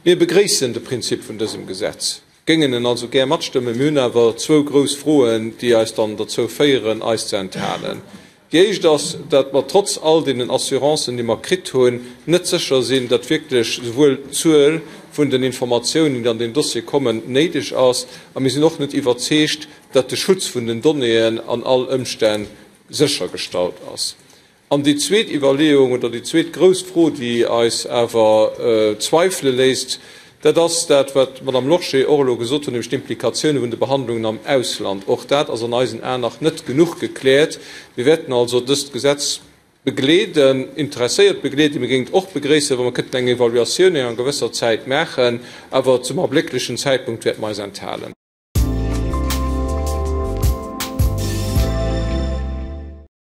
Mir begréissen de Prinzip vun dësem Gesetz, géingen en also gär matstëmmen. Mir hunn awer zwou grouss Froen, déi eis dann derzou féieren, eis ze enthalen. Déi éischt ass, datt mer trotz all deenen Assurancen, déi mer kritt hunn, net sécher sinn, datt wierklech souwuel d'Zuel vun den Informatiounen, déi an deen Dossier kommen, néideg ass. A mir sinn och net iwwerzeegt, datt de Schutz vun den Donnéeën an all Ëmstänn séchergestallt ass. An déi zweet Iwwerleeung oder déi zweet grouss Fro, déi eis awer zweifele léisst, dat ass dat, wat d'Madame Lorsché och elo gesot huet, nämlech d'Implikatioune vun de Behandlungen am Ausland. Och dat ass an eisen Aen nach net genuch gekläert. Mir wäerten also dëst Gesetz begleeden, interesséiert begleeden. Mir géingen et och begréissen, wa mer kënnten eng Evaluatioun no enger gewësser Zäit maachen. Awer zum ablécklechen Zäitpunkt wäerte mer eis enthalen.